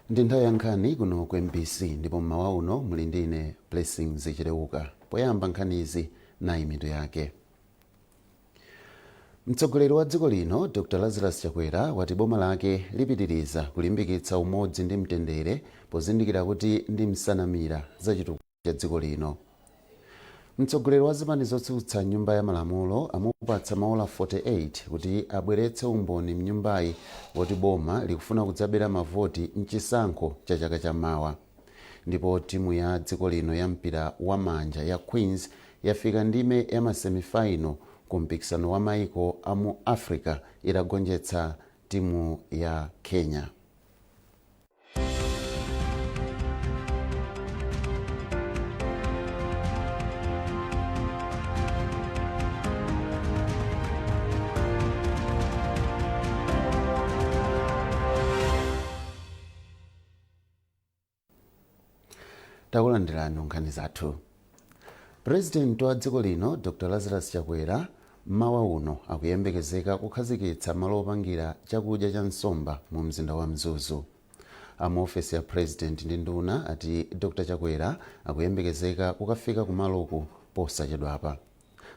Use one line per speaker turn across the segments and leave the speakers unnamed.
Ndi nthawi ya nkhani kuno ku MBC, ndipo mmawa uno muli ndi ine Blessings Chileuka. Poyamba nkhanizi, nayi mitu yake. Mtsogoleri wa dziko lino Dr Lazarus Chakwera wati boma lake lipitiriza kulimbikitsa umodzi ndi mtendere pozindikira kuti ndi nsanamira za chitukuko cha dziko lino. Mtsogoleri wa zipani zotsutsa m'Nyumba ya Malamulo amupatsa maola 48 kuti abweretse umboni m'nyumbayi woti boma likufuna kudzabera mavoti mchisankho cha chaka cha mawa. Ndipo timu ya dziko lino ya mpira wa manja ya Queens yafika ndime ya ma semi-final ku mpikisano wa maiko a mu Africa itagonjetsa timu ya Kenya. Takulandirani nkhani zathu. Purezidenti wa dziko lino Dr Lazarus Chakwera mmawa uno akuyembekezeka kukhazikitsa malo opangira chakudya cha nsomba mu mzinda wa Mzuzu. A mu ofesi ya Purezidenti ndi nduna ati Dr Chakwera akuyembekezeka kukafika kumaloku posachedwapa.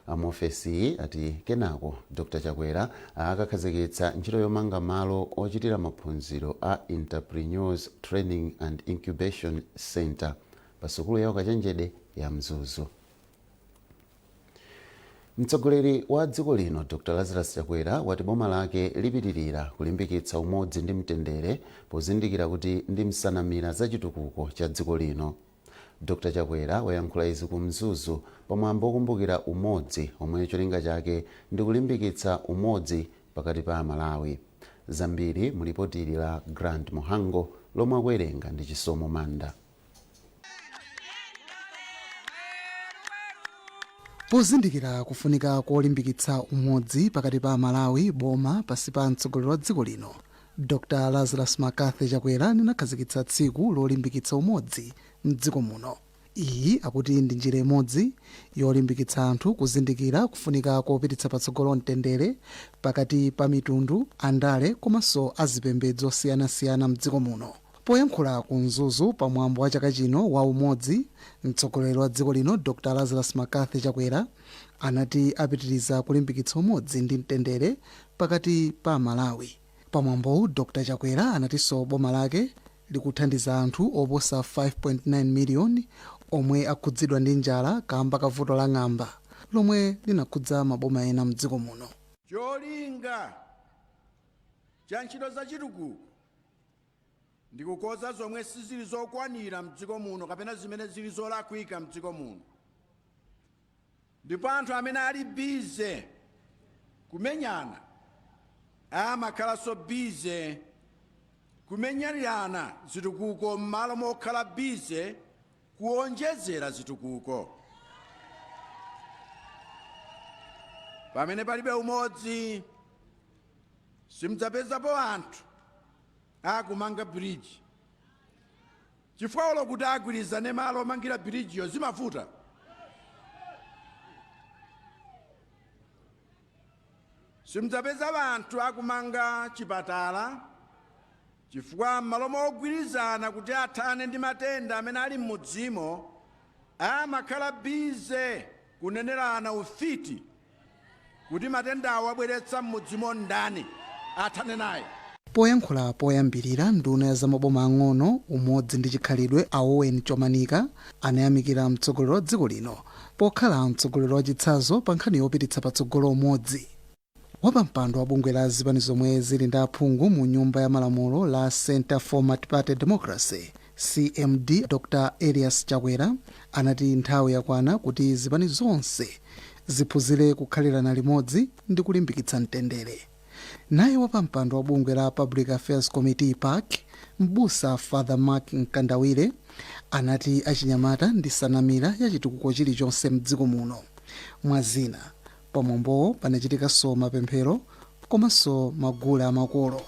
A mu ofesiyi ati kenako Dr Chakwera akakhazikitsa ntchito yomanga malo ochitira maphunziro a Entrepreneurs Training and Incubation Centre pa sukulu ya ukachenjede ya Mzuzu. Mtsogoleri wa dziko lino Dr Lazarus Chakwera wati boma lake lipitirira kulimbikitsa umodzi ndi mtendere pozindikira kuti ndi nsanamira za chitukuko cha dziko lino. Dr Chakwera wayankhula izi ku Mzuzu pa mwambo wokumbukira umodzi omwe cholinga chake ndi kulimbikitsa umodzi pakati pa Amalawi. Zambiri mu lipoti ili la Grant Muhango lomwe akuwerenga ndi Chisomo Manda.
Pozindikira kufunika kolimbikitsa umodzi pakati pa Amalawi, boma pansi pa mtsogoleri wa dziko lino Dr Lazarus McCarthy Chakwera linakhazikitsa tsiku lolimbikitsa umodzi mdziko muno. Iyi akuti ndi njira imodzi yolimbikitsa anthu kuzindikira kufunika kopititsa patsogolo mtendere pakati pa mitundu, andale komanso azipembedzo osiyanasiyana mdziko muno. Poyankhula ku Mzuzu pa mwambo wa chaka chino wa umodzi, mtsogoleri wa dziko lino Dr Lazarus McCarthy Chakwera anati apitiriza kulimbikitsa umodzi ndi mtendere pakati pa Amalawi. Pa mwambowu, Dr Chakwera anatinso boma lake likuthandiza anthu oposa 5.9 miliyoni omwe akhudzidwa ndi njala kamba ka vuto la ng'amba lomwe linakhudza maboma ena mdziko muno.
Cholinga cha ntchito za chitukuko ndi kukonza zomwe sizili zokwanira mdziko muno kapena zimene zili zolakwika mdziko muno. Ndipo anthu amene ali bize kumenyana amakhalanso bize kumenyerana zitukuko m'malo mokhala bize kuonjezera zitukuko. Pamene palibe umodzi, simudzapezapo anthu akumanga bridge, chifukwa olo kuti agwirizane malo omangira birijiyo zimavuta. Simudzapeza anthu akumanga chipatala, chifukwa m'malo mogwirizana kuti athane ndi matenda amene ali m'mudzimo, amakhala bize kunenerana ufiti kuti matendawo abweretsa m'mudzimo ndani, athane naye.
Poyankhula poyambirira, nduna ya zamaboma ang'ono, umodzi ndi chikhalidwe a Owen Chomanika anayamikira mtsogoleri wa dziko lino pokhala mtsogoleri wa chitsanzo pa nkhani yopititsa patsogolo umodzi. Wapampando wa bungwe la zipani zomwe zili ndi aphungu mu nyumba ya malamulo la Centre for Multiparty Democracy, CMD, Dr Elias Chakwera anati nthawi yakwana kuti zipani zonse ziphunzire kukhalirana limodzi ndi kulimbikitsa mtendere. Naye wapampando wa bungwe la Public Affairs Committee, PAC, m'busa Father Mark Mkandawire anati achinyamata ndi nsanamira ya chitukuko chilichonse mdziko muno. Mwa zina, pamwambowo panachitikanso mapemphero komanso magule amakolo.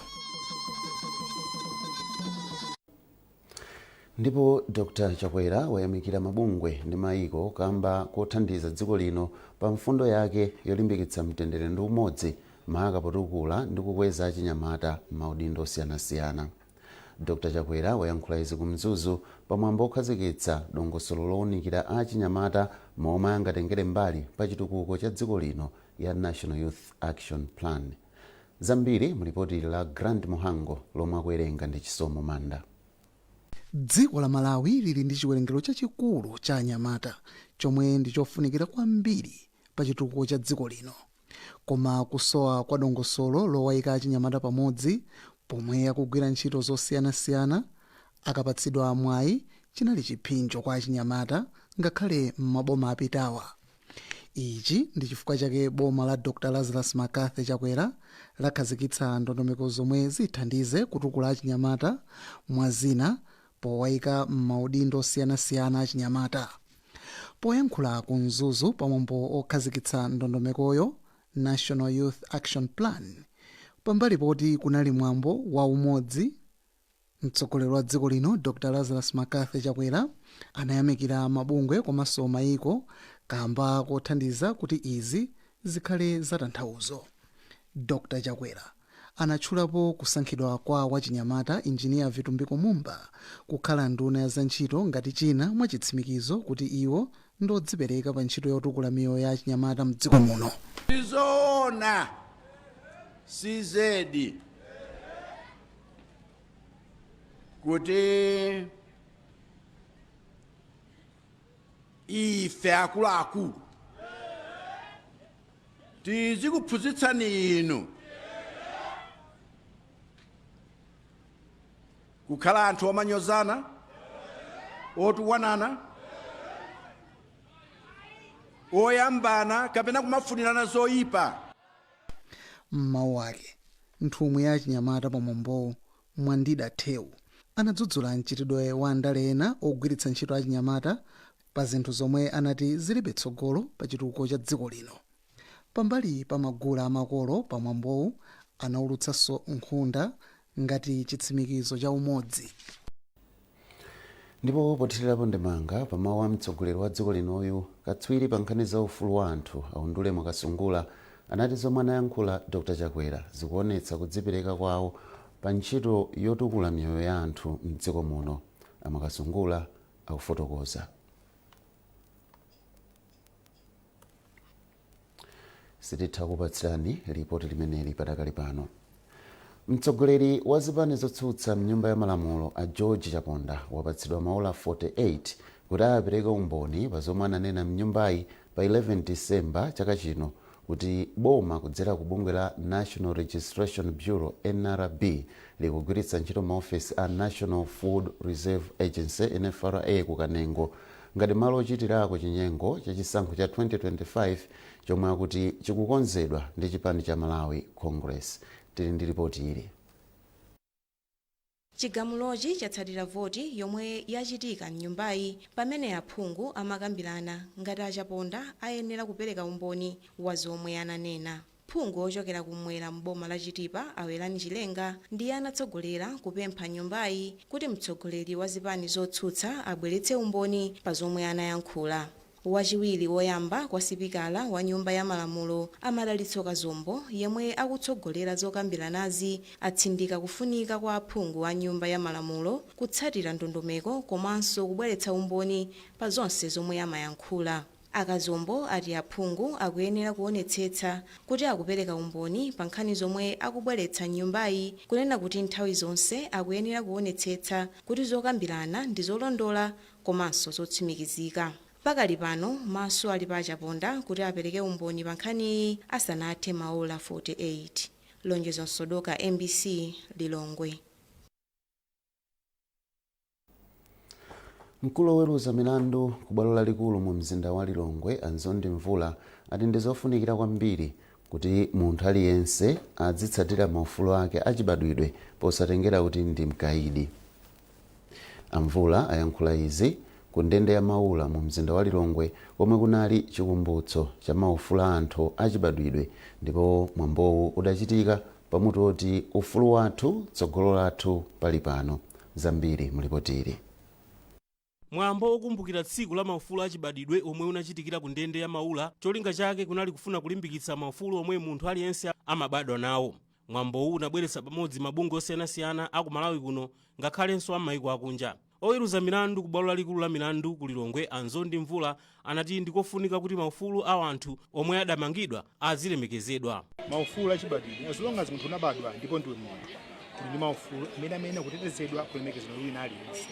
Ndipo Dr Chakwera wayamikira mabungwe ndi maiko kamba kothandiza dziko lino pa mfundo yake yolimbikitsa mtendere ndi umodzi, maka potukula ndi kukweza achinyamata m'maudindo osiyanasiyana. Dr Chakwera wayankhula izi ku Mzuzu pamwambo okhazikitsa dongosolo lowunikira achinyamata momwe angatengere mbali pa chitukuko cha dziko lino ya National Youth Action Plan. Zambiri mu lipoti la Grant Muhango lomwe akuwerenga ndi Chisomo Manda.
Dziko la Malawi lili ndi chiwerengero chachikulu cha anyamata chomwe ndi chofunikira kwambiri pa chitukuko cha dziko lino. Koma kusowa kwa dongosolo lowayika achinyamata pamodzi pomwe akugwira ntchito zosiyanasiyana akapatsidwa mwayi chinali chipsinjo kwa achinyamata ngakhale m'maboma apitawa. Ichi ndi chifukwa chake boma la Dr Lazarus McCarthy Chakwera lakhazikitsa ndondomeko zomwe zithandize kutukula achinyamata, mwa zina powayika m'maudindo osiyanasiyana achinyamata. Poyankhula ku Mzuzu pamwambo okhazikitsa ndondomekoyo, National Youth Action Plan, pambali poti kunali mwambo wa umodzi, mtsogoleri wa dziko lino Dr Lazarus McCarthy Chakwera anayamikira mabungwe komanso mayiko kamba kothandiza kuti izi zikhale zatanthauzo. Dr Chakwera anatchulapo kusankhidwa kwa wachinyamata Injiniya Vitumbiko Mumba kukhala nduna ya zantchito ngati china mwa chitsimikizo kuti iwo ndodzipereka pa ntchito yotukula miyoyo ya achinyamata mdziko muno.
Sizoona, sizedi kuti ife akuluakulu tizikuphunzitsani inu kukhala anthu omanyozana, otukwanana, oyambana kapena kumafunirana zoyipa.
M'mawu ake, nthumwi ya achinyamata pamwambowu, Mwandida Theu, anadzudzula mchitidwe wa andale ena ogwiritsa ntchito achinyamata pa zinthu zomwe anati zilibe tsogolo pa chitukuko cha dziko lino. Pambali pa magula amakolo pamwambowu anaulutsanso nkhunda ngati chitsimikizo cha umodzi.
Ndipo pothirirapo ndemanga pa mawu a mtsogoleri wa dziko linoyu, katswiri pa nkhani za ufulu wa anthu a Undule Mwakasungula anati zomwe anayankhula Dr Chakwera zikuonetsa kudzipereka kwawo pa ntchito yotukula miyoyo ya anthu mdziko muno. A Mwakasungula akufotokoza. Sititha kupatsirani lipoti limeneli padakali pano. Mtsogoleri wa zipani zotsutsa mnyumba ya malamulo a George Chaponda wapatsidwa maola 48 kuti apereke umboni pa zomwe ananena mnyumbayi pa 11 December chaka chino kuti boma kudzera ku bungwe la National Registration Bureau, NRB, likugwiritsa ntchito maofesi a National Food Reserve Agency, NFRA, ku Kanengo ngati malo ochitirako chinyengo cha chisankho cha 2025 chomwe akuti chikukonzedwa ndi chipani cha Malawi Congress. Tili ndi ripoti ili.
Chigamulochi chatsatira voti yomwe yachitika m'nyumbayi pamene aphungu amakambirana ngati a Chaponda ayenera kupereka umboni wa zomwe ananena. Phungu ochokera kumwera m'boma la Chitipa a Werani Chilenga ndiye anatsogolera kupempha nyumbayi kuti mtsogoleri wa zipani zotsutsa abweretse umboni pa zomwe anayankhula. Wachiwiri woyamba kwa sipikala wa nyumba ya malamulo a Madalitso Kazombo yemwe akutsogolera zokambiranazi atsindika kufunika kwa aphungu a nyumba ya malamulo kutsatira ndondomeko komanso kubweretsa umboni pa zonse zomwe amayankhula. A Kazombo ati aphungu akuyenera kuonetsetsa kuti akupereka umboni pa nkhani zomwe akubweretsa m'nyumbayi kunena kuti nthawi zonse akuyenera kuonetsetsa kuti zokambirana ndi zolondola komanso zotsimikizika. Pakali pano, maso ali pa a Chaponda kuti apereke umboni pa nkhaniyi asanathe maola 48. Lonjezo Msodoka, mbc, Lilongwe.
Mkulu woweruza milandu ku bwalo lalikulu mu mzinda wa Lilongwe, a Mzondi Mvula, ati ndi zofunikira kwambiri kuti munthu aliyense adzitsatira maufulu ake achibadwidwe posatengera kuti ndi mkaidi. A Mvula ayankhula izi ku ndende ya Maula mu mzinda wa Lilongwe komwe kunali chikumbutso cha maufulu a anthu achibadwidwe ndipo mwambowu udachitika pa mutu woti Ufulu wathu, tsogolo lathu pali pano. Zambiri mu lipoti ili.
Mwambo wokumbukira tsiku la maufulu achibadwidwe omwe unachitikira ku ndende ya Maula, cholinga chake kunali kufuna kulimbikitsa maufulu omwe munthu aliyense amabadwa nawo. Mwambowu unabweretsa pamodzi mabungwe osiyanasiyana aku Malawi kuno ngakhalenso a m'mayiko akunja. Oweruza milandu ku bwalo lalikulu la milandu ku Lilongwe, a Mzondi Mvula, anati ndikofunika kuti maufulu a anthu omwe adamangidwa azilemekezedwa.
Maufulu achibadwidwe, as long as munthu unabadwa ndipo ndiwe munthu, uli ndi maufulu amene amayenera kutetezedwa, kulemekezedwa ndi wina aliyense.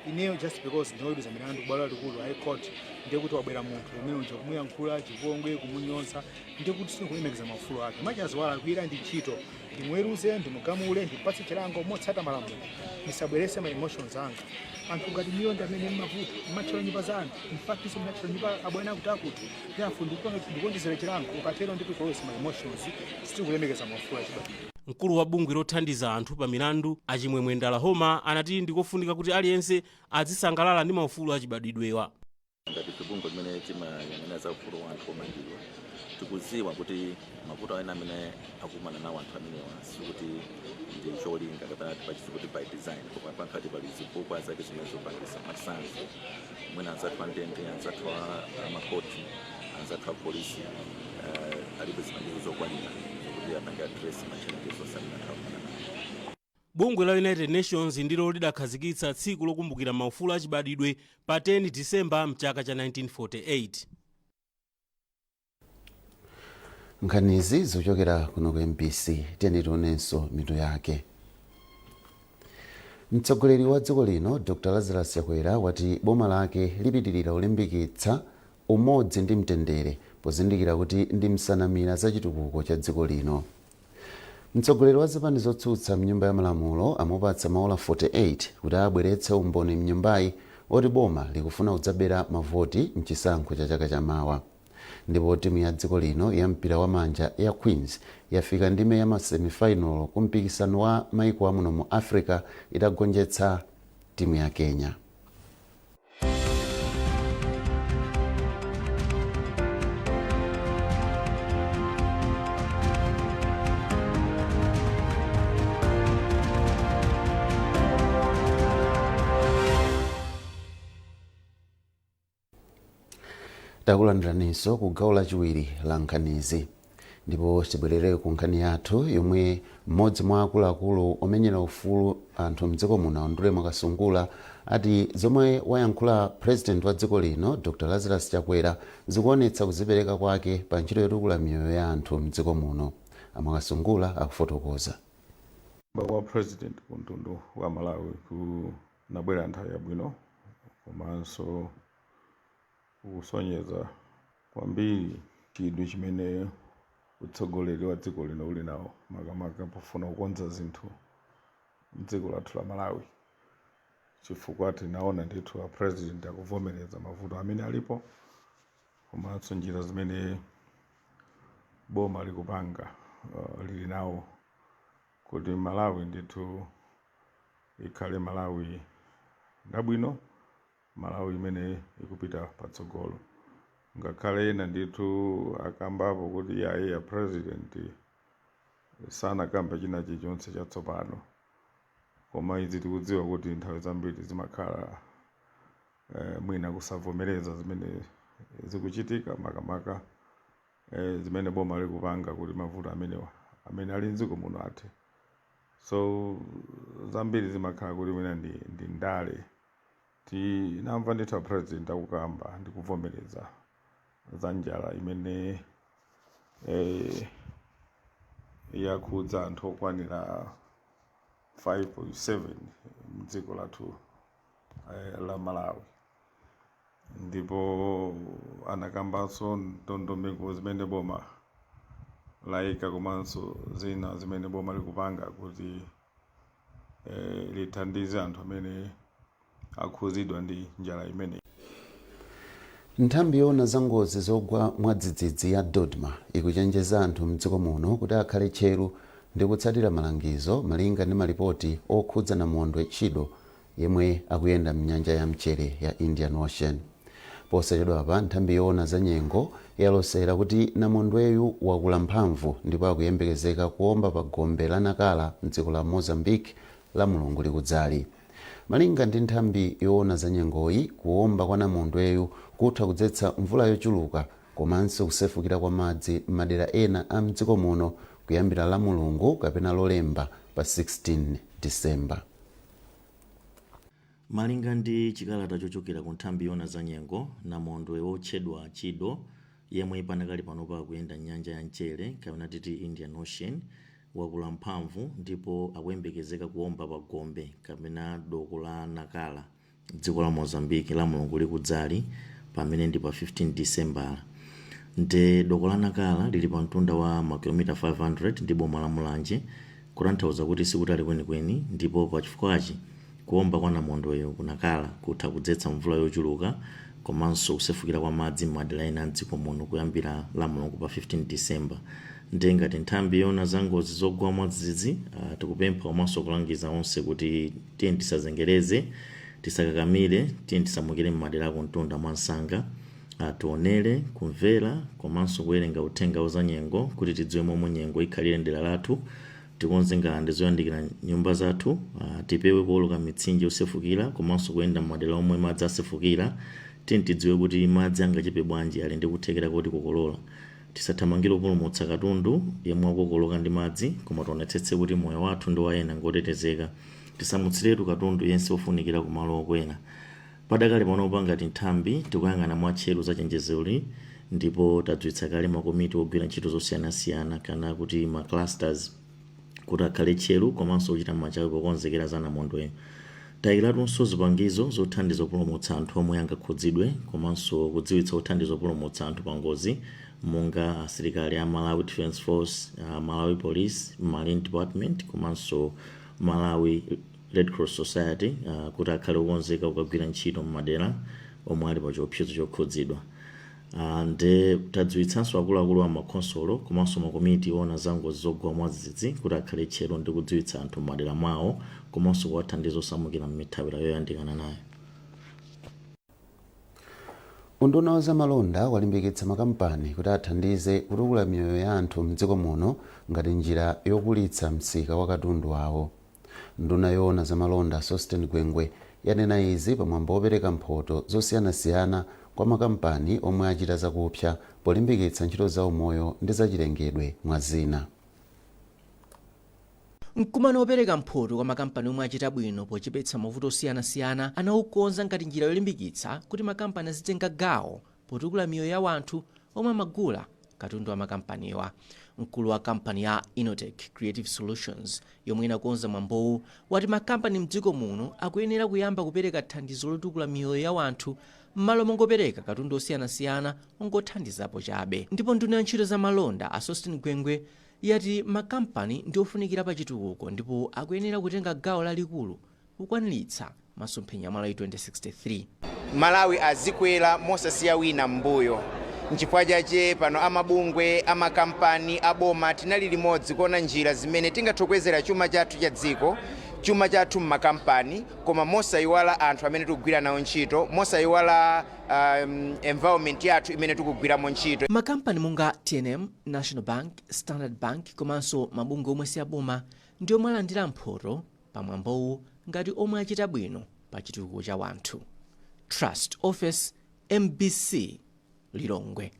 Ineyo, just because ndinoweruza milandu kubwalo lalikulu, High Court, ndiye kuti wabwera munthu umene uja kumuyankhula chipongwe, kumunyoza, ndiye kuti sindikulemekeza maufulu ake. Machazi walakwira ndi ntchito ndimuweruze, ndimugamule, ndipatse chilango motsata malamulo, ndisabwerese ma emotions anga. Anthu ngati niyo ndi amene mmavuta, mmatchera nyumba za anthu. In fact, so mnatchera nyumba abwana akuti akuti, therefore ndikuonjezera chilango. Ukatero ndi kulowetsa ma emotions, sitikulemekeza maufulu achibadwidwe.
Mkulu wa bungwe lothandiza anthu pa milandu, a Chimwemwe Ndalahoma, anati ndikofunika kuti aliyense azisangalala ndi maufulu achibadwidwewa.
Ngati bungwe limene timayang'anira za ufulu wa anthu omangidwa, tikudziwa kuti mavuto ena amene akumana nawo anthu amenewa sikuti ndi cholinga kapena pachizungu kuti by design, koma pankhati pali zifukwa zake zimene zopangisa. Mwachitsanzo, mwina anzathu andende, anzathu amakhoti, anzathu apolisi alibe zipangizo zokwanira zokuti apange address ma challenges onse amene anthu akumana nawo.
Bungwe la United Nations ndilo lidakhazikitsa tsiku lokumbukira maufulu achibadwidwe pa 10 Disemba mchaka cha 1948.
Nkhanizi zikuchokera kuno ku MBC. Tiyeni tionenso mitu yake. Mtsogoleri wa dziko lino, Dr Lazarus Chakwera, wati boma lake lipitirira kulimbikitsa umodzi ndi mtendere pozindikira kuti ndi msanamira za chitukuko cha dziko lino. Mtsogoleri wa zipani zotsutsa mnyumba ya malamulo amupatsa maola 48 kuti abweretse umboni mnyumbayi oti boma likufuna kudzabera mavoti mchisankho cha chaka chamawa. Ndipo timu ya dziko lino ya mpira wa manja ya Queens yafika ndime ya ma semifinal ku mpikisano wa maiko amuno mu Africa itagonjetsa timu ya Kenya. Takulandiraninso ku gawo lachiwiri la nkhanizi, ndipo tibwerere ku nkhani yathu yomwe mmodzi mwa akuluakulu omenyera ufulu anthu mdziko muno, Undule Mwakasungula, ati zomwe wayankhula President wa dziko lino, Dr Lazarus Chakwera, zikuonetsa kuzipereka kwake pa ntchito yotukula miyoyo ya anthu mdziko muno. A Mwakasungula akufotokoza.
Kwa President ku mtundu wa Malawi kunabwera nthawi yabwino komanso kusonyeza kwambiri chidwi chimene utsogoleri wa dziko lino uli nawo, makamaka pofuna kukonza zinthu mdziko lathu la Malawi, chifukwa tinaona ndithu a President akuvomereza mavuto amene alipo komanso njira zimene boma likupanga, lili nawo kuti Malawi ndithu ikhale Malawi yabwino, Malawi imene ikupita patsogolo. Ngakhale ena ndithu akambapo kuti yayi, ya President sanakamba china chilichonse chatsopano, koma izi tikudziwa kuti nthawi zambiri zimakhala mwina kusavomereza zimene zikuchitika, makamaka zimene boma likupanga kuti mavuto amenewa amene ali mdziko muno athe. So zambiri zimakhala kuti mwina ndi ndale. Tinamva ndithu a President akukamba ndi kuvomereza za njala imene yakhudza anthu okwanira 5.7 mdziko lathu la Malawi, ndipo anakambanso ndondomeko zimene boma layika komanso zina zimene boma likupanga kuti lithandize anthu amene akhuzidwa ndi njala imeneyi.
Nthambi yoona za ngozi zogwa mwadzidzidzi ya DoDMA ikuchenjeza anthu mdziko muno kuti akhale tcheru ndi kutsatira malangizo malinga ndi malipoti okhudza namondwe Chido yemwe akuyenda mnyanja ya mchere ya Indian Ocean. Posachedwapa, nthambi yoona za nyengo yalosera kuti namondweyu wakula mphamvu ndipo akuyembekezeka kuomba pa gombe la Nacala mdziko la Mozambique la Mulungu likudzali. Malinga ndi nthambi yoona za nyengoyi, kuomba kwa namondweyu kutha kudzetsa mvula yochuluka komanso kusefukira kwa madzi m'madera ena a mdziko muno. Kuyambira la Mulungu kapena Lolemba pa 16 Disemba.
Malinga ndi chikalata chochokera ku nthambi yoona za nyengo, namondwe wotchedwa Chido, yemwe panakali panopa akuyenda nyanja ya mchere kapena titi Indian Ocean, wakula mphamvu ndipo akuyembekezeka kuwomba pa gombe kapena doko la Nakala, dziko la Mozambique, la Mulungu likudzali, pamene ndi pa 15 Disembala. Nde doko la Nakala lili pa mtunda wa makilomita 500 ndi boma la Mulanje, kutanthauza kuti sikutali kwenikweni, ndipo pa chifukwachi kuwomba kwa namondweyo ku Nakala kutha kudzetsa mvula yochuluka komanso kusefukira kwa madzi m'madera ena a mdziko muno kuyambira la Mulungu pa 15 Disemba. Ndiye ngati nthambi yoona za ngozi zogwa mwadzidzidzi, tikupempha komanso kulangiza onse kuti tiye tisazengereze, tisakakamire, tiye tisamukire m'madera akumtunda mwansanga. Tionere, kumvera komanso kuwerenga uthenga wa zanyengo kuti tidziwe momwe nyengo ikhalire mdera lathu, tikonze ngalande zoyandikira nyumba zathu, tipewe kuwoloka mitsinje yosefukira komanso kuyenda m'madera omwe madzi asefukira. Tiye tidziwe kuti madzi angachepe bwanji, ali ndi kuthekera koti kukolola. Tisathamangire kupulumutsa katundu yemwe akukokoloka ndi madzi, koma tionetsetse kuti moyo wathu ndi wa ena ngotetezeka. Tisamutsiretu katundu yense ofunikira kumalo okwera. Padakali panopa, ngati nthambi, tikuyang'ana mwatcheru za chenjezoli ndipo tadziwitsa kale makomiti ogwira ntchito zosiyanasiyana kana kuti ma clusters kuti akhale tcheru komanso kuchita machawi pokonzekera za namondweyo. Tayikiratunso zipangizo zothandiza kupulumutsa anthu omwe angakhudzidwe komanso kudziwitsa othandiza kupulumutsa anthu pa ngozi monga asilikali a Malawi Defence Force, Malawi Police, Marine Department komanso Malawi Red Cross Society, kuti akhale okonzeka kukagwira ntchito m'madera omwe ali pa chiopsezo chokhudzidwa. Nde tadziwitsanso akuluakulu a makhonsolo komanso makomiti oona za ngozi zogwa mwadzidzidzi kuti akhale tcheru ndi kudziwitsa anthu m'madera mwawo komanso kuwathandiza osamukira m'mithawira yoyandikana nayo.
Unduna wa zamalonda walimbikitsa makampani kuti athandize kutukula miyoyo ya anthu mdziko muno ngati njira yokulitsa msika wa katundu wawo. Nduna yoona zamalonda, Sosten Gwengwe, yanena izi pamwambo wopereka mphoto zosiyanasiyana kwa makampani omwe achita zakupsa polimbikitsa ntchito za umoyo ndi zachilengedwe, mwa zina.
Mkumano wopereka mphoto kwa makampani omwe achita bwino pochepetsa mavuto osiyanasiyana anawukonza ngati njira yolimbikitsa kuti makampani azitenga gawo potukula miyoyo ya wanthu omwe amagula katundu wa makampaniwa. Mkulu wa kampani ya Innotech Creative Solutions, yomwe inakonza mwambowu, wati makampani mdziko muno akuyenera kuyamba kupereka thandizo lotukula miyoyo ya wanthu m'malo mongopereka katundu osiyanasiyana ongothandizapo chabe. Ndipo nduna ya ntchito za malonda, a Sosten Gwengwe, yati makampani ndi ofunikira pa chitukuko ndipo akuyenera kutenga gawo lalikulu kukwaniritsa masomphenya Malawi 2063.
Malawi azikwera mosasiya wina m'mbuyo. Nchifukwa chache pano amabungwe, amakampani, aboma tinali limodzi kuona njira zimene tingathe kukwezera chuma chathu cha dziko, chuma chathu mmakampani, koma mosayiwala anthu amene tikugwira nawo ntchito, mosayiwala environment yathu imene tikugwiramo ntchito.
Makampani monga TNM, National Bank, Standard Bank komanso mabungwe omwe si aboma ndi omwe alandira mphoto pamwambowu ngati omwe achita bwino pa chitukuko cha wanthu. Trust Office, MBC, Lilongwe.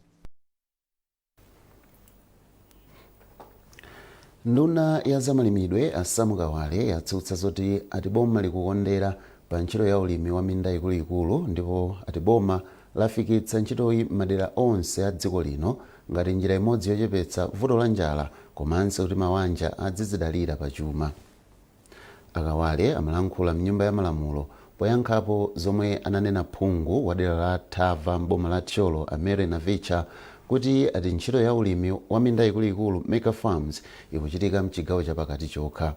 Nduna ya zamalimidwe, a Sam Kawale, yatsutsa zoti ati boma likukondera pa ntchito ya ulimi wa minda ikuluikulu, ndipo ati boma lafikitsa ntchitoyi m'madera onse a dziko lino ngati njira imodzi yochepetsa vuto la njala komanso kuti mawanja adzidzidalira pa chuma. A Kawale amalankhula mnyumba ya malamulo poyankhapo zomwe ananena phungu wa dera la Thava m'boma la Thyolo, a Mary Navicha, kuti ati ntchito ya ulimi wa minda ikuluikulu, mega farms, ikuchitika mchigawo chapakati chokha.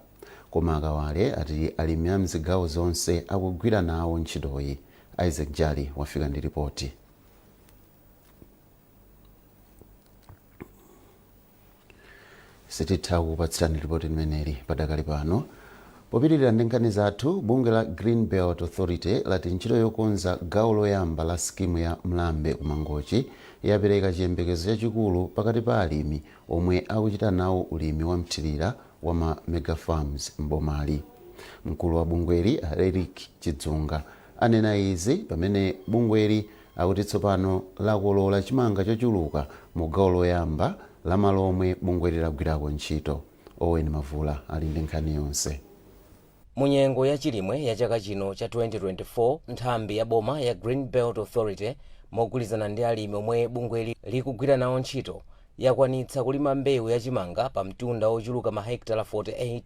Koma a Kawale ati alimi a mzigawo zonse akugwira nawo ntchitoyi. Isaac Jali wafika ndi ripoti. Sititha kukupatsirani ripoti limeneli padakali pano. Popitirira ndi nkhani zathu, bungwe la Green Belt Authority lati ntchito yokonza gawo loyamba la skimu ya Mlambe ku Mangochi yapereka chiyembekezo chachikulu pakati pa alimi omwe akuchita nawo ulimi wa mthirira wa ma mega farms m'bomali. Mkulu wa bungweli, Eric Chidzunga, anena izi pamene bungweli akuti tsopano lakolola chimanga chochuluka mu gawo loyamba. La malo omwe bungweli lagwirako ntchito. Owen Mavula ali ndi nkhani yonse.
Munyengo ya chilimwe ya chaka chino cha 2024, nthambi ya boma ya Green Belt Authority, mogwirizana ndi alimi omwe bungweli likugwira nawo ntchito, yakwanitsa kulima mbewu yachimanga pa mtunda ochuluka mahekitala 48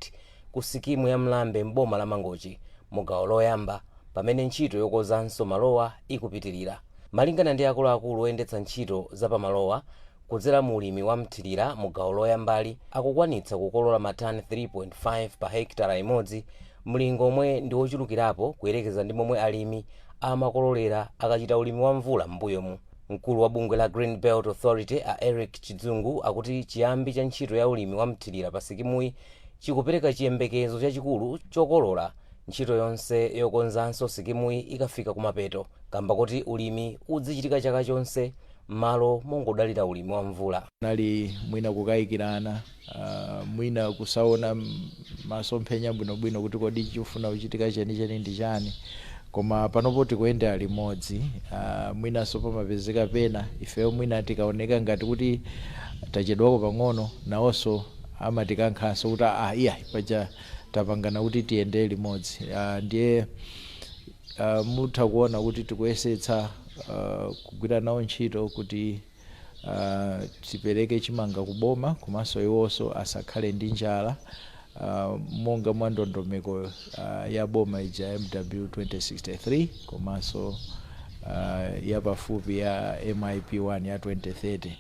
ku sikimu ya Mlambe m'boma la Mangochi mu gawo loyamba, pamene ntchito yokonzanso malowa ikupitirira. Malingana ndi akuluakulu oyendetsa ntchito zapamalowa, kudzera mu ulimi wa mthirira mu gawo loyambali akukwanitsa kukolola matani 3.5 pa hekitala imodzi, mlingo omwe ndi wochulukirapo kuyerekeza ndi momwe alimi amakololera akachita ulimi wa mvula m'mbuyomu. Mkulu wa bungwe la Green Belt Authority, a Eric Chidzungu, akuti chiyambi cha ntchito ya ulimi wa mthirira pa sikimuyi chikupereka chiyembekezo chachikulu chokolola ntchito yonse yokonzanso sikimuyi ikafika kumapeto, kamba kuti ulimi udzichitika chaka chonse m'malo mongodalira ulimi wa mvula.
Nali mwina kukayikirana, mwina kusaona masomphenya bwinobwino kuti kodi chifuna kuchitika chenicheni ndi chani, koma panopo tikuyendera limodzi. Mwinanso pamapezeka pena ifeyo mwina tikaoneka ngati kuti tachedwako pang'ono, nawonso amatikankhanso kuti ah, iya, paja tapangana kuti tiyendere limodzi. Ndiye mutha kuona kuti tikuyesetsa kugwira nawo ntchito kuti tipereke chimanga kuboma, komanso iwonso asakhale ndi njala, monga mwa ndondomeko ya boma ija MW 2063, komanso yapafupi ya MIP 1 ya 2030.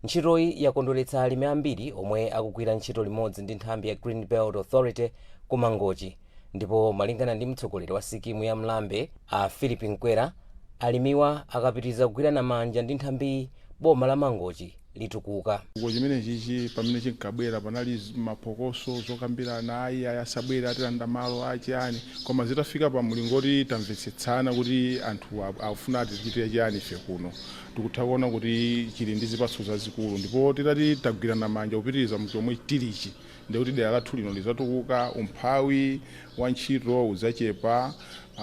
Ntchitoyi yakondweretsa alimi ambiri omwe akugwira ntchito limodzi ndi nthambi ya Green Belt Authority ku Mangochi. Ndipo malingana ndi mtsogoleri wa sikimu ya Mlambe, a Philip Nkwera, alimiwa akapitiriza kugwirana manja ndi nthambiyi, boma la Mangochi litukuka.
Ko chimene chichi pamene chinkabwera panali maphokoso, zokambirana, ayi ayi, asabwera, atilanda malo achiyani, koma zitafika pa mlingo oti tamvetsetsana kuti anthu afuna atichitire chiyani ife kuno, tikutha kuona kuti chili ndi zipatso zazikulu. Ndipo titati tagwirana manja kupitiriza chomwe tilichi, ndikuti dera lathu lino lizatukuka, umphawi wa ntchito udzachepa,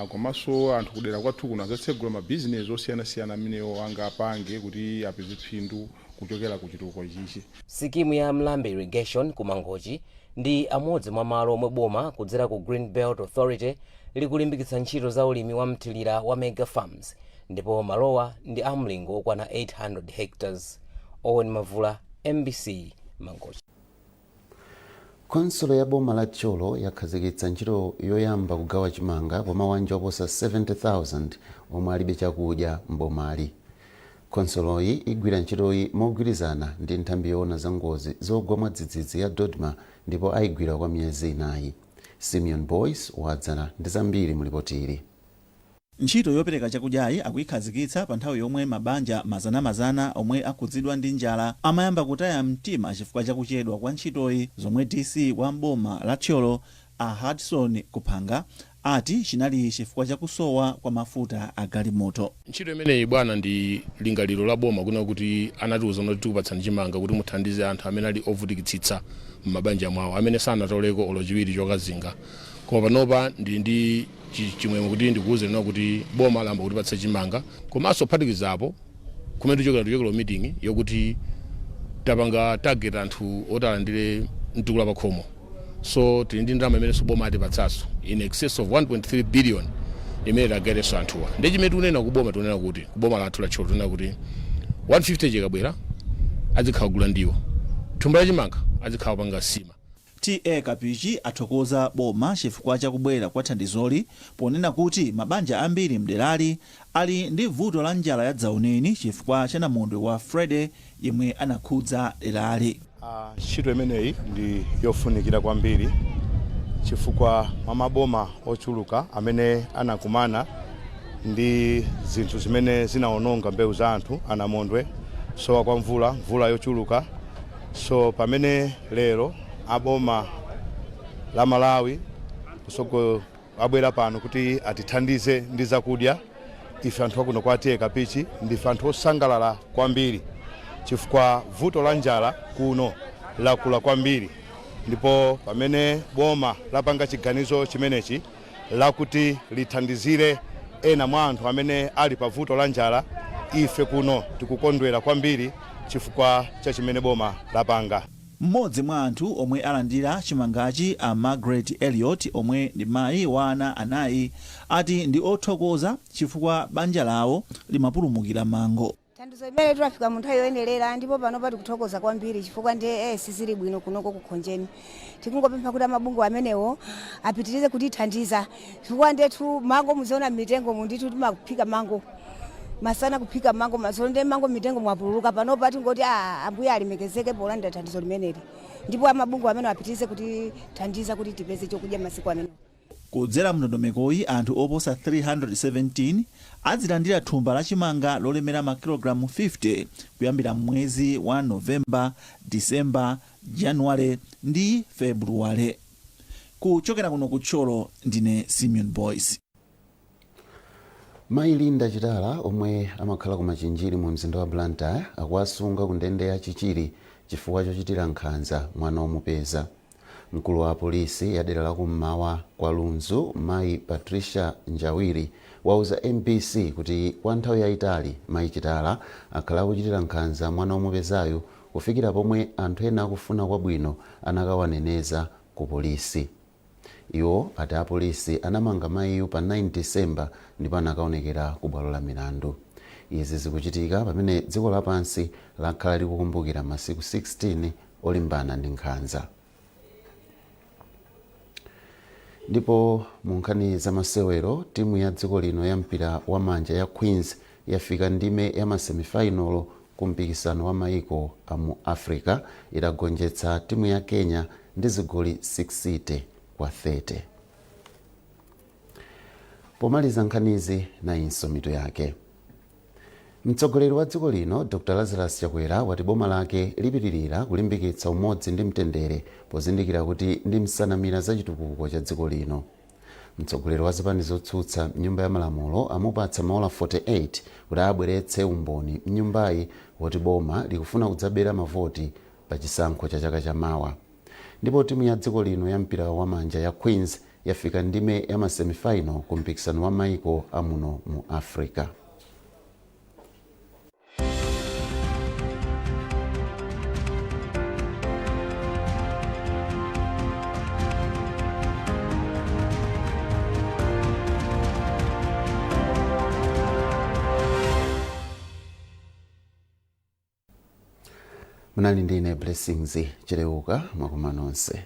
komanso anthu kudera kwathu kuno adzatsegula mabizinesi osiyanasiyana amenewo angapange kuti apeze phindu kuchokera ku chitukuko chichi.
Sikimu ya Mlambe Irrigation ku Mangochi ndi amodzi mwa malo omwe boma kudzera ku Green Belt Authority likulimbikitsa ntchito za ulimi wa mthirira wa mega farms, ndipo malowa ndi amlingo okwana 800 hectares. Owen Mavula, MBC, Mangochi.
Khonsolo ya boma la Thyolo yakhazikitsa ntchito yoyamba kugawa chimanga kwa mabanja oposa 70,000 omwe alibe chakudya m'bomali. Khonsoloyi igwira ntchitoyi mogwirizana ndi nthambi yoona za ngozi zogwa mwadzidzidzi ya DoDMA, ndipo ayigwira kwa miyezi 4. Simeon Boyce wadzala ndi zambiri mulipotili.
Ntchito yopereka chakudyayi akuyikhazikitsa pa nthawi yomwe mabanja mazanamazana omwe akhudzidwa ndi njala amayamba kutaya mtima chifukwa chakuchedwa kwa ntchitoyi, zomwe DC wa mboma la Thyolo, a Hudson Kuphanga, ati chinali chifukwa chakusowa kwa mafuta a galimoto.
Ntchito imeneyi, bwana, ndi lingaliro la boma kuna kuti anatiuza kuti tikupatsani chimanga kuti muthandize anthu amene ali ovutikitsitsa m'mabanja mwawo, amene sanatoleko olo chiwiri chokazinga. Koma panopa ndili ndi chimwemwe kuti ndikuwuzeni kuti boma layamba kutipatsa chimanga, komanso kuphatikizapo kumene tichokera meeting yokuti tapanga target anthu oti alandire mtukula pakhomo. So tili ndi ndalama imenenso boma atipatsanso in excess of 1.3 billion imene tagairenso anthuwa. Ndi chimene tikunena kuboma, tikunena kuti kuboma lathu la Thyolo, tikunena kuti 150 chikabwera azikhala kugula ndiwo, thumba lachimanga azikhala kupanga sima.
TA Kapichi athokoza boma chifukwa chakubwera kwa thandizoli, ponena kuti mabanja ambiri mderali ali ndi vuto la njala ya dzauneni chifukwa cha namondwe wa Freddy yemwe anakhudza derali.
Ntchito imeneyi ndi yofunikira kwambiri chifukwa mwa maboma ochuluka amene anakumana ndi zinthu zimene zinawononga mbewu za anthu, anamondwe, sowa kwa mvula, mvula yochuluka. So pamene lero aboma la Malawi kusogo abwera pano kuti atithandize ndi zakudya, ife anthu akuno kwa TA Kapichi ndife anthu osangalala kwambiri chifukwa vuto la njala kuno lakula kwambiri. Ndipo pamene boma lapanga chiganizo chimenechi lakuti lithandizire ena mwa anthu amene ali pa vuto la njala, ife kuno tikukondwera kwambiri. Chifukwa cha chimene boma lapanga.
Mmodzi mwa anthu omwe alandira chimangachi, a Margaret Elliot, omwe ndi mayi wa ana anayi, ati ndi othokoza chifukwa banja lawo limapulumukira mango.
Thandizo imene tilafika mu nthawi yoyenerera, ndipo panopa tikuthokoza kwambiri chifukwa ndiye sizili bwino kunoko kukhonjeni. Tikungopempha kuti amabungwe amenewo apitirize kutithandiza, chifukwa ndethu mango muziona m'mitengo mu ndithu timaphika mango masana, kuphika mango madzulo, ndiye mango mitengo mwapululuka. Panopa tingoti Ambuye alemekezeke polandira thandizo limeneli, ndipo amabungwe amene apitirize kutithandiza kuti tipeze chokudya masiku amenewo.
Kudzera mndondomekoyi, anthu oposa 317 azilandira thumba la chimanga lolemera makilogalamu 50 kuyambira mwezi wa Novemba, Disemba, Januwale ndi Februwale. Kuchokera kuno ku Thyolo, ndine Simeon Boyce.
Mayi Linda Chitala, omwe amakhala ku Machinjiri mu mzinda wa Blantyre, akuwasunga ku ndende ya Chichiri chifukwa chochitira nkhanza mwana omupeza. Mkulu wa polisi ya dera lakummawa kwa Lunzu, Mayi Patricia Njawiri, wauza MBC kuti kwa nthawi yayitali Mayi Chitala akhala akuchitira nkhanza mwana omupezayu, kufikira pomwe anthu ena akufuna kwabwino anakawaneneza ku polisi. Iwo ati apolisi anamanga mayiyu pa 9 Disemba ndipo anakaonekera ku bwalo la milandu. Izi zikuchitika pamene dziko lapansi lakhala likukumbukira masiku 16 olimbana ndi nkhanza. Ndipo mu nkhani za masewero, timu ya dziko lino ya mpira wa manja ya Queens yafika ndime ya masemifinalo ku mpikisano wa maiko a mu Africa itagonjetsa timu ya Kenya ndi zigoli 60 kwa 30. Pomaliza nkhanizi, nayinso mitu yake. Mtsogoleri wa dziko lino Dr Lazarus Chakwera wati boma lake lipitirira kulimbikitsa umodzi ndi mtendere pozindikira kuti ndi nsanamira za chitukuko cha dziko lino. Mtsogoleri wa zipani zotsutsa mnyumba ya malamulo amupatsa maola 48 kuti abweretse umboni mnyumbayi woti boma likufuna kudzabera mavoti pa chisankho cha chaka chamawa. Ndipo timu ya dziko lino ya mpira wa manja ya Queens yafika ndime ya masemifinal ku mpikisano wa maiko amuno mu Africa. Munali ndine Blessings Chileuka. Mwakoma nonse.